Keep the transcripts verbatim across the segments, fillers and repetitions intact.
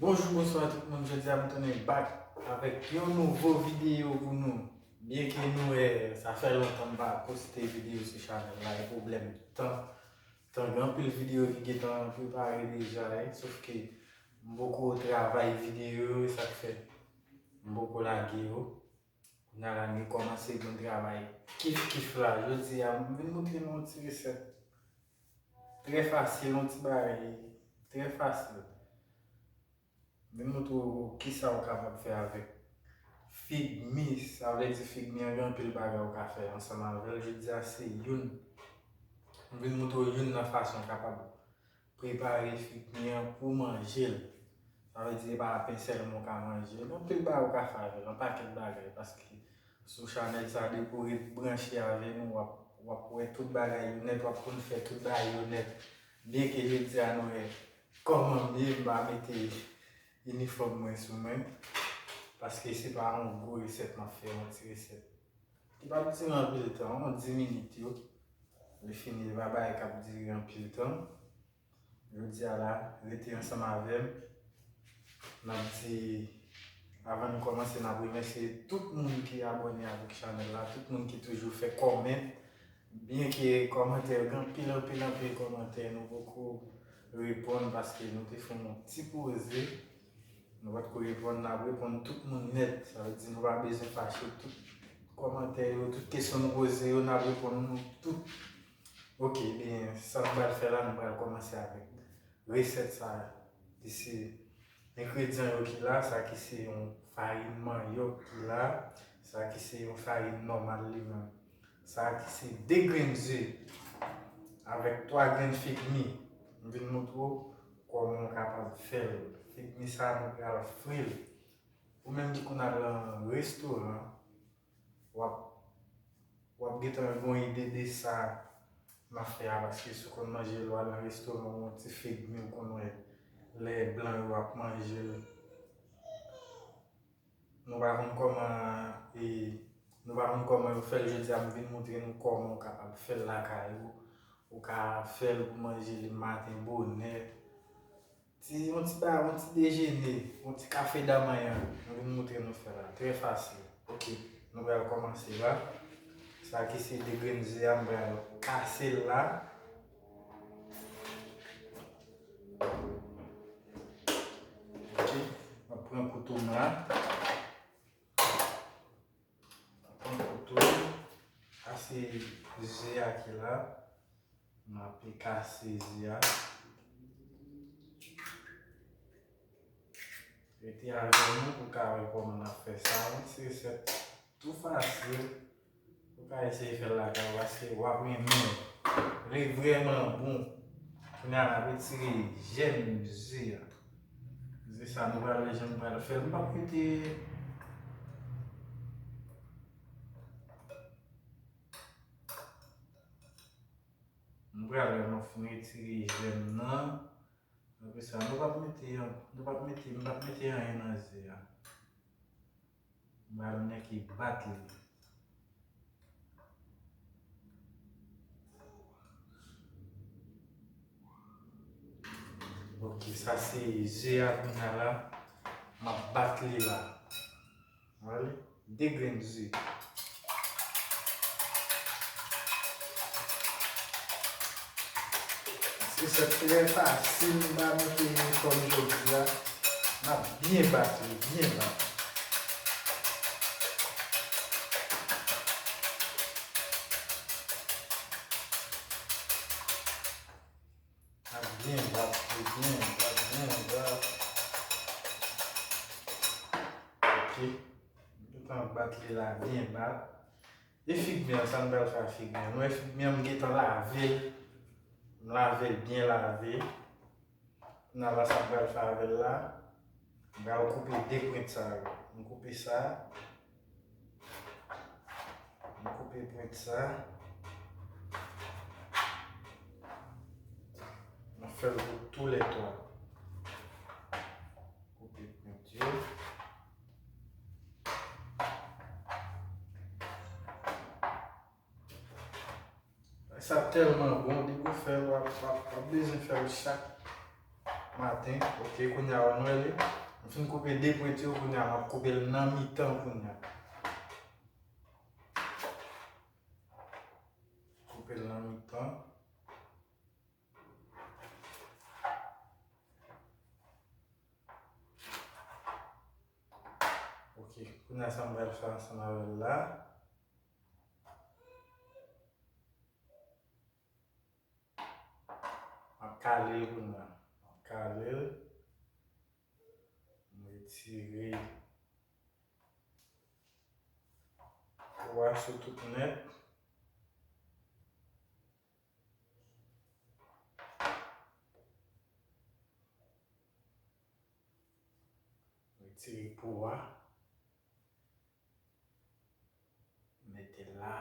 Bonjou, bonswa tout moun. Jodi a m tounen back avèk yon nouvo videyo pou nou. Byenke nou wè sa fè lontan m pa poste videyo sou chanèl la, e pwoblèm tan. Tan gen anpil videyo ki gentan prepare deja, e, sof ke m poko travay videyo yo, e sa k fè m poko lage yo. Kounye a la, nou kòmanse yon travay kif kif la. Jodi a, m vin montre nou yon ti resèt trè fasil, yon ti bagay trè fasil. M vin montre w kisa w kapab fè avèk fig mi. Sa vle di fig mi an gen anpil bagay w ka fè ansanm avè l. Jodi a se youn. M vin montre w youn nan fason w kapab prepare fig mi an pou manje l. Sa vle di se pa pen sèlman w ka manje l. Gen anpil bagay w ka fè avè l, yon pakèt bagay. Paske sou chanèl sa, depi w ret branche avè nou, w ap, w ap wè tout bagay yo nèt, w ap konn fè tout bagay yo nèt. Byenke jodi a nou wè kòman m ye, m pa mete inifòm mwen sou mwen, paske se pa yon gwo resèt m ap fè, yon ti resèt ki p ap dire anpil tan, yon dis minit yo. Li fini, li pa bagay k ap dire anpil tan. Jodi a la, rete ansanm avè m. N ap di, avan nou kòmanse, n ap remèsye tout moun ki abòne avèk chanèl la, tout moun ki toujou fè kòmèt. Byenke kòmantè yo, gen anpil, anpil, anpil kòmantè nou poko reponn paske nou te fè yon ti poze. Nou pa t ko reponn, n ap reponn tout moun nèt. Sa vle di nou pa bezwen fache. Tout kòmantè yo, tout kesyon nou poze yo, n ap reponn nou tout. Ok, ebyen, sa nou pral fè la, nou pral kòmanse avèk resèt sa a. Li se engredyan yo ki la, sa ki se yon farin manyòk ki la, sa ki se yon farin nòmal li menm. Sa ki se de grenn ze avèk twa grenn fig mi. M vin montre w kòman w kapab fè l. Fig mi sa a, nou pral fri l. Ou menm ki konn al nan restoran, w ap, w ap gentan gen yon ide de sa m ap fè a, paske si w konn manje l, w al nan restoran, w wè yon ti fig mi, w konn wè lè blan yo ap manje l. Nou pa konn kòman, e, nou pa konn kòman yo fè l, jodi a m vin montre nou kòman w kapab fè l lakay ou. Ou ka fè l pou manje li maten bonè. Ti, yon ti ba, yon ti dejene, yon ti kafe damanyan. M vin montre nou fè la. Trè fasil. Ok, nou pral kòmanse la. Sa ki se de grenn ze a, m pral kase l la. Ok, m ap pran kouto m la. Pran kouto, kase ze a ki la. M ape kase ze a. Rete avè nou pou w ka wè kòman n ap fè sa. Yon ti resèt tou fasil. Ou ka eseye fè l lakay ou paske w ap renmen l. Li vrèman bon. Kounye a n ap retire jèm ze a. Ze sa nou pral wè jan nou pral fè l. M p ap mete, m pral wè lè m fin retire jèm nan. Apre sa, nou p ap mete, nou p ap mete, m p ap mete anyen nan ze a. M pral nèk e bat li. Ok, sa se ze a kounye a la. M ap bat li la. Wè li? De grenn ze. Se resèt trè fasil, m pa mete inifòm jodi a. N ap byen bat li, byen bat. N ap byen bat li, byen bat, byen bat. Ok. M gentan bat li la, byen bat. E fig mi an, sa m pral fè ak fig mi an? Nou wè fig mi an, m gentan lave l. M lave l, byen lave. Kounye a la, sa m pral fè avè l la, m pral koupe de pwent sa yo. M koupe sa. M koupe pwent sa. M fè l pou toulètwa. Koupe pwent yo. Sa tèlman bon, depi w fè l, w ap, w ap, w ap bezwen fè l chak Maten, ok, kounye a, nou wè li. M fin koupe de pwent yo, kounye a, m ap koupe l nan mitan kounye a. Koupe l nan mitan. Ok, kounye a sa m pral fè ansanm avè l la. M ap kale l kounye a. M ap kale l. M retire po a sou tout nèt. Retire po a. Mete l la.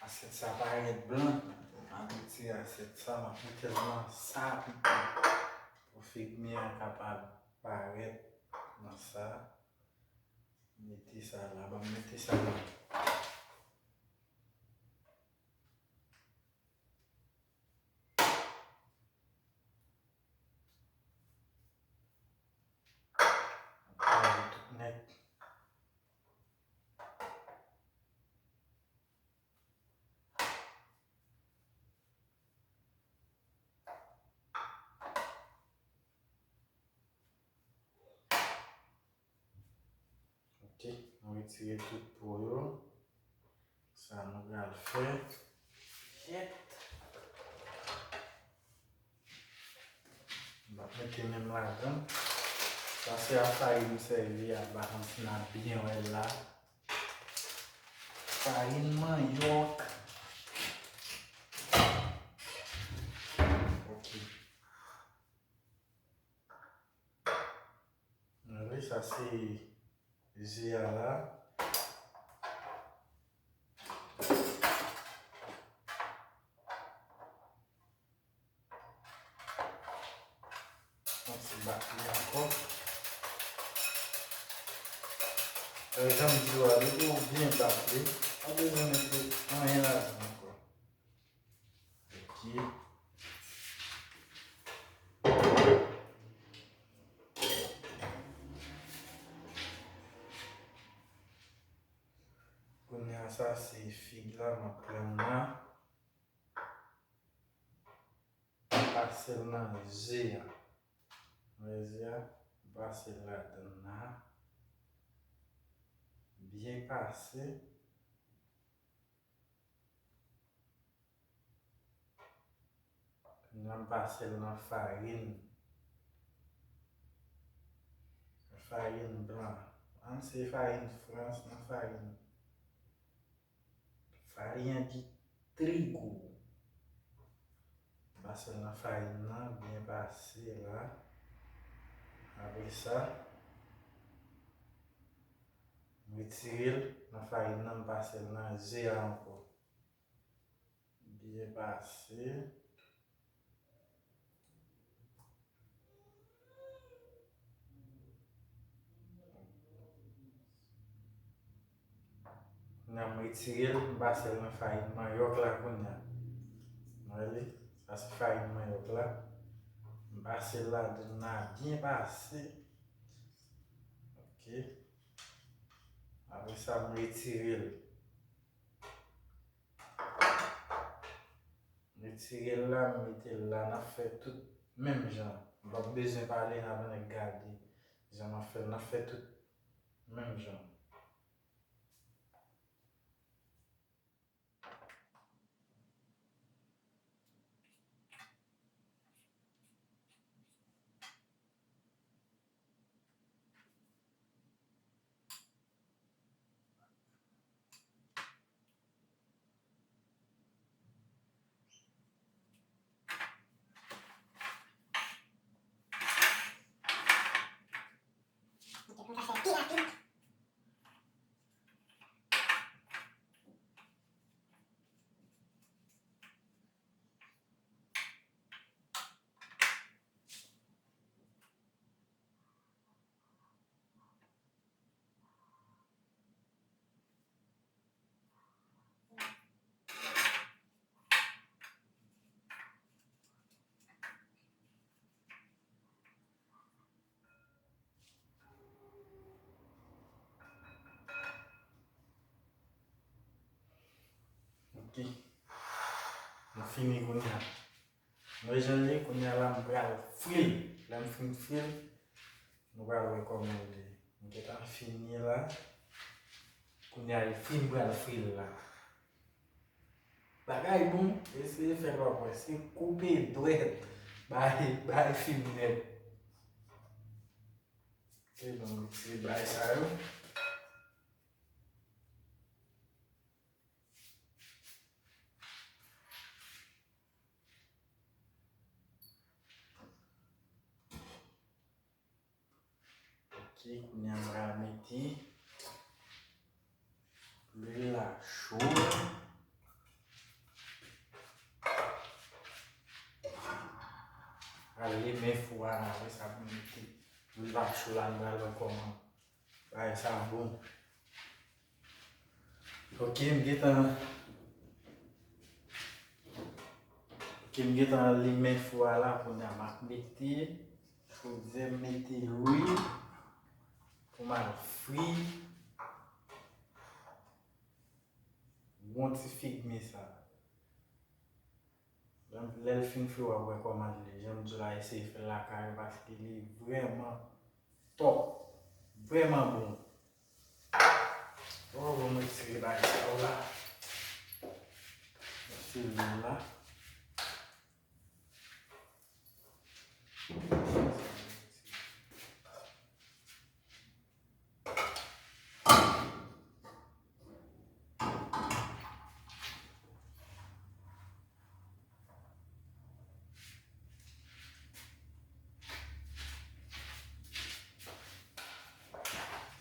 Asyèt sa parèt blan. M ap retire asyèt sa, m ap mete l nan sa pito. Pou figmi an kapab parèt nan sa. Mete sa la, ban m mete sa la. Kale tout nèt. Ok, nou retire tout po yo. Sa nou pral fè. Jèt. M ap mete menm ladan. Sa se a farin m sèvi a, m pa konn si n ap byen wè l la. Farin manyòk. Ok. Ann wi, sa se ze a la. Yon ti bat li ankò. Lè jan m di w a, depi w byen bat li, pa bezwen mete anyen ladan ankò. Ok. Kounye a sa se fig la m ap pran la. Pase l nan ze a. Nan ze a, pase l ladan la. Byen pase. Kounye a m pase l nan farin. Farin blan. Ann se farin frans, nan farin. Farin an ki trigo. Pase l nan farin nan, byen pase la. Apre sa, m retire l nan farin nan, m pase l nan ze a ankò. Byen pase. Kounye a m retire l, m pase l nan farin manyòk la kounye a. Nou wè li? Sa se farin manyòk la. M pase l ladan la byen pase. Ok. Apre sa, m retire l. Retire l la, m mete l la, n ap fè tout menm jan. M p ap bezwen pale, n ap annik gade jan m ap fè l, n ap fè tout menm jan. Ok. M fini kounye a. Nou wè jan l ye, kounye a la, m pral fri l. Lè m fin fri l, nou pral wè kòman l ye. M gentan fini la. Kounye a, li fri, m pral fri l la. Bagay bon, eseye fè l w ap wè. Se koupe dwèt, bay, bay fim nèt. Ok, donk, se bay sa yo. Ok, kounye a m pral mete lwil la cho. Pral limen fou a la, apre sa pou m mete lwil la cho la, nou pral wè kòman bagay sa bon. Ok, m gentan, ok, m gentan limen fou a la, kounye a m ap mete, fò m mete lwil pou m al fri yon ti figmi sa. Lè l fin fri, w ap wè kòman l ye. Jan m di w la, eseye fè l lakay ou, paske li vrèman tòp. Vrèman bon. Bon, bon, mwen retire bagay sa yo la. Mwen retire lwil la.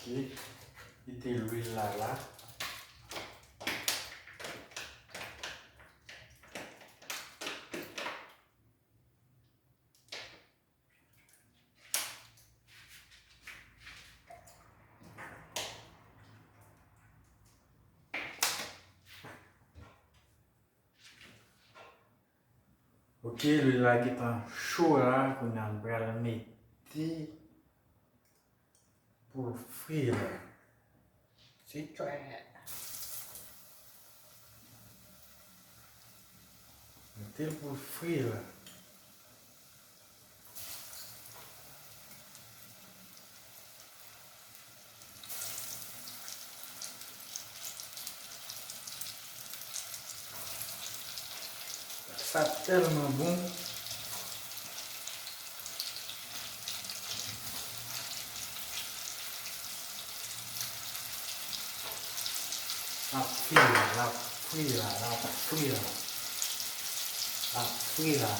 Ok. Kite lwil la la. Ok, lwil la gentan cho la, kounye a m pral mete pou l fri la. Se trè. Mete l pou l fri la. Sa tèlman bon. L ap fri la, l ap fri la, l ap fri la. L ap fri la.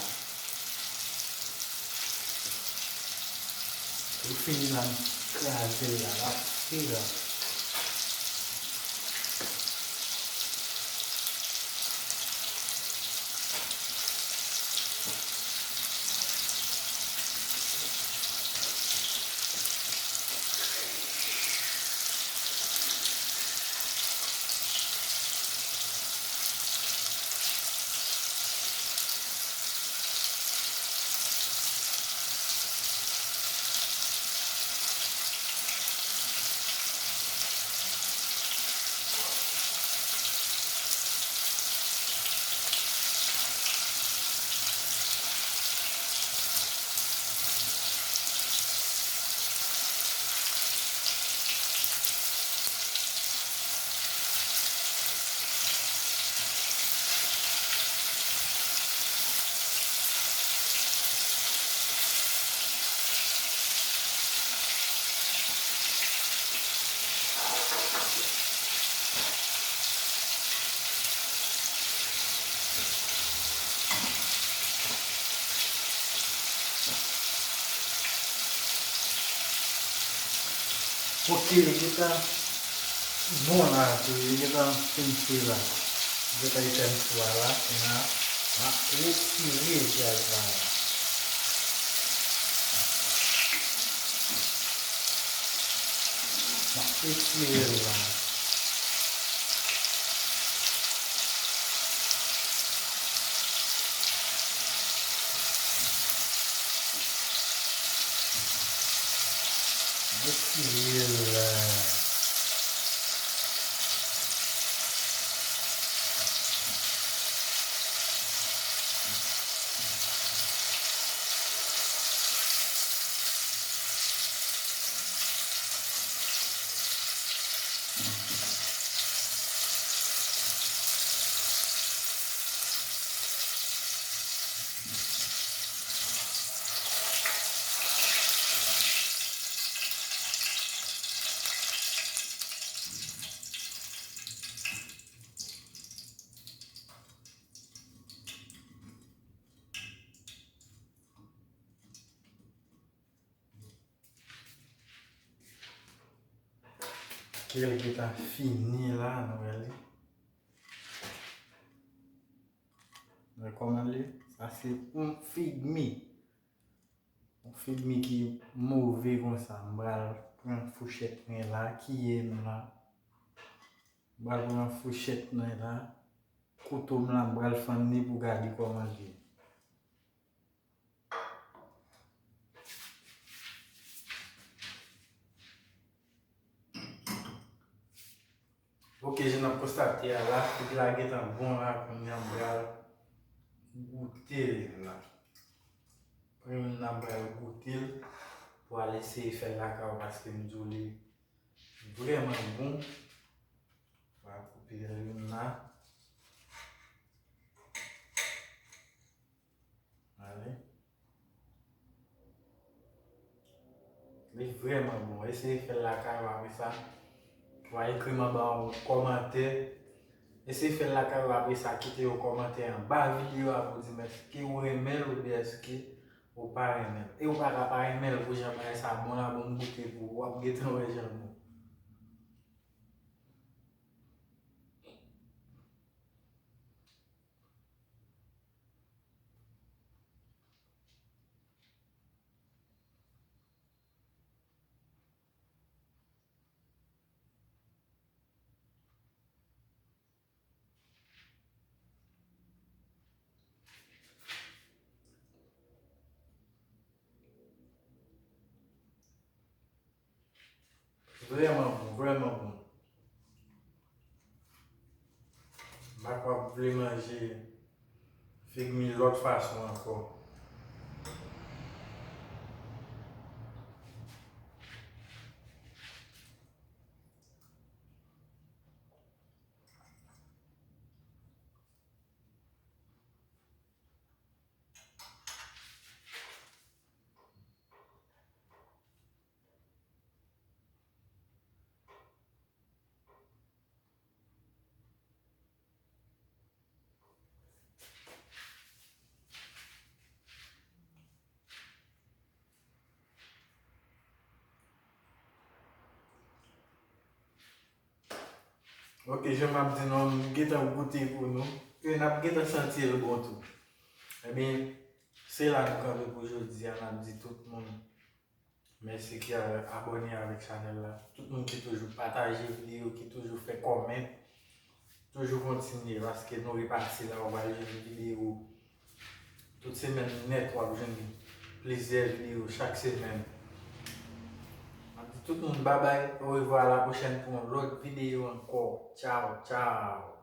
Pou fini la, m kraze l la, l ap fri la. Ok, li gentan bon la tou, li gentan fin fri la. Gentan etèn fou a la, kounye a, m ap retire vyaj la la. M ap retire l la. Retire l. Ke l gentan fini la, nou wè li. Nou wè kòman l ye? Sa se yon figmi. Yon figmi ki move konsa. M pral pran fouchèt mwen la, kiyè m la. M pral pran fouchèt mwen la. Kouto m la, m pral fann li pou gade kòman l ye. Ok, jan n ap konstate a la, fig la gentan bon la, kounye a m pral goute l la. Premye m nan pral goute l pou al eseye fè l lakay ou paske m di w li vrèman bon. Pral koupe l youn la. Ale. Li vrèman bon. Eseye fè l lakay ou apre sa. Ou a ekri m anba yon kòmantè. Eseye fè l lakay ou apre sa, kite yon kòmantè anba videyo a pou di m èske ou renmen l oubyen èske ou pa renmen l. E ou pa ka pa renmen l pou jan bagay sa bon la, bon m goute pou ou, w ap gentan wè jan l bon. Vrèman bon, vrèman bon. M pa kwè w ap vle manje figmi lòt fason ankò. Ok, jan m ap di nou, m gentan goute pou nou. E n ap gentan santi l bon tou. Ebyen, se la nou kanpe pou jodi a. N ap di tout moun mèsi ki abòne avèk chanèl la. Tout moun ki toujou pataje videyo, ki toujou fè kòmant, toujou kontinye paske nou repati la, w pral jwenn videyo. Tout semèn nèt w ap jwenn plizyè videyo chak semèn. M ap di tout moun babay, orevwa, a la pwochèn pou yon lòt videyo ankò. Tchaw, tchaw.